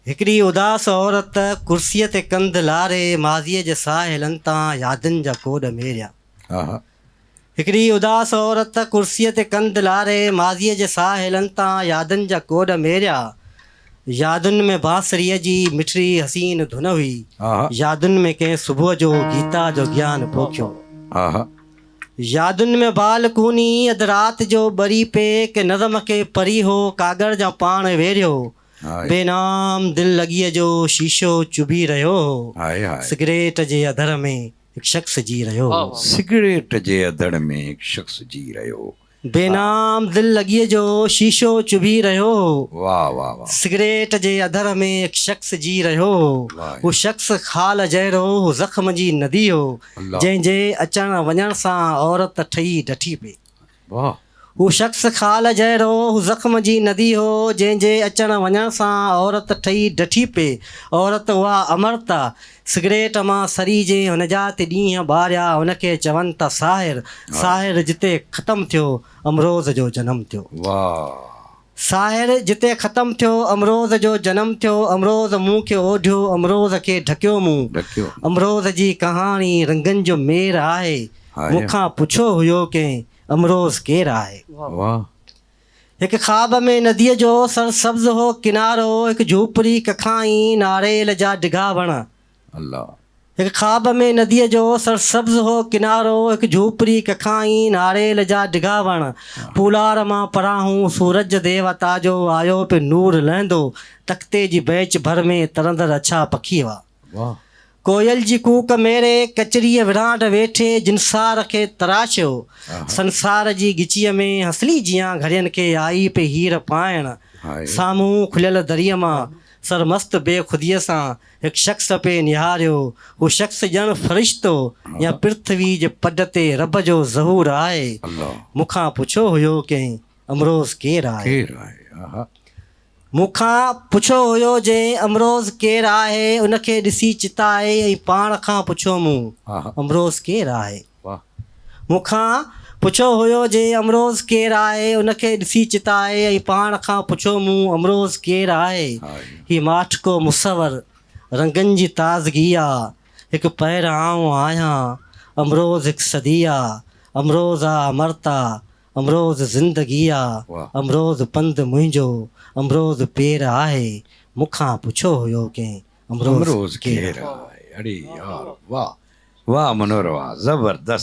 هڪڙي اداس عورت ڪرسيء تي ڪنڌ لاري ماضيء جي ساحلن تان يادن جا ڪوڏ ميريا. هڪڙي اداس عورت ڪرسيء تي ڪنڌ لاري ماضيء جي ساحلن تان يادن جا ڪوڏ ميريا. يادن ۾ بانسريء جي مٺڙي حسين ڌن هئي. يادن ۾ ڪنهن صبح جو گيتا جو گيان پوکيو. يادن ۾ بالڪوني اڌ رات جو ٻري پئي ڪنهن نظم کي پري هو ڪاڳر جا پاڻ ويڙهيو. بي نام دل لڳيء جو شيشو چڀي رهيو هو. سگريٽ جي اڌر ۾ هڪ شخص جي رهيو هو. سگريٽ جي اڌڙ ۾ هڪ شخص جي رهيو هو. بي نام دل لڳيء جو شيشو چڀي رهيو هو. سگريٽ جي اڌر ۾ هڪ شخص جي رهيو هو. هو شخص خال جهڙو هو زخم جي ندي هو، جنهن جي اچڻ وڃڻ سان عورت ٺهي ڊٺي پئي. هو شخص خال جهڙو هو زخم جي ندي هو، جنهن جي اچڻ وڃڻ سان عورت ٺهي ڊٺي پئي. عورت اها امرتا، سگريٽ مان سري جنهن هن جا تي ڏينهن ٻاريا، ان کي چون ٿا ساحر. ساحر جتي ختم ٿيو، امروز جو جنم ٿيو. ساحر جتي ختم ٿيو، امروز جو جنم ٿيو. امروز مون کي اوڍيو، امروز کي ڍڪيو مون. امروز جي ڪهاڻي رنگن جو مير آهي. مون کان پڇيو هيو ڪنهن، امروز ڪير آهي؟ هڪ خواب ۾ نديء جو سرسبز هو ڪنارو، هڪ جهوپڙي ڪکائين ناريل جا ڊگها وڻ. هڪ خواب ۾ نديء جو سرسبز هو ڪنارو، هڪ جهوپڙي ڪکائين ناريل جا ڊگها وڻ. پولار مان پراهون سورج ديوتا جو آيو پي نور لهندو، تختي جي بيچ ڀر ۾ ترندڙ اڇا پکي هئا. ڪوئل جي ڪوڪ ميري ڪچريء ورانڊ ويٺي جنسار کي تراشيو. سنسار جي ڳچيء ۾ هنسلي جيان گهڙين کي آئي پئي هير پائڻ. سامهون کليل دريء مان سرمست بي خوديء سان هڪ شخص پئي نهاريو. هو شخص ڄڻ فرشتو يا پرٿوي جي پڊ تي رب جو ظهور آهي. مون کان پڇيو هيو ڪنهن امروز ڪير آهي؟ مون کان پڇيو هيو جنهن امروز ڪير آهي ان کي ڏسي چتائي ۽ پاڻ کان پڇيو مون امروز ڪير آهي؟ مون کان پڇيو هيو جنهن امروز ڪير آهي ان کي ڏسي چتائي ۽ پاڻ کان پڇيو مون امروز ڪير آهي؟ هي ماٺڪو مصور رنگن جي تازگي آ هڪ پهر آئون آهيان امروز هڪ صدي آ امروز آ امرتا امروز زندگي آ، امروز پنڌ منهنجو، امروز پير آهي، مون کان پڇيو هيو ڪنهن، امروز ڪير آهي. اڙي يار واه واه منور واه زبردست.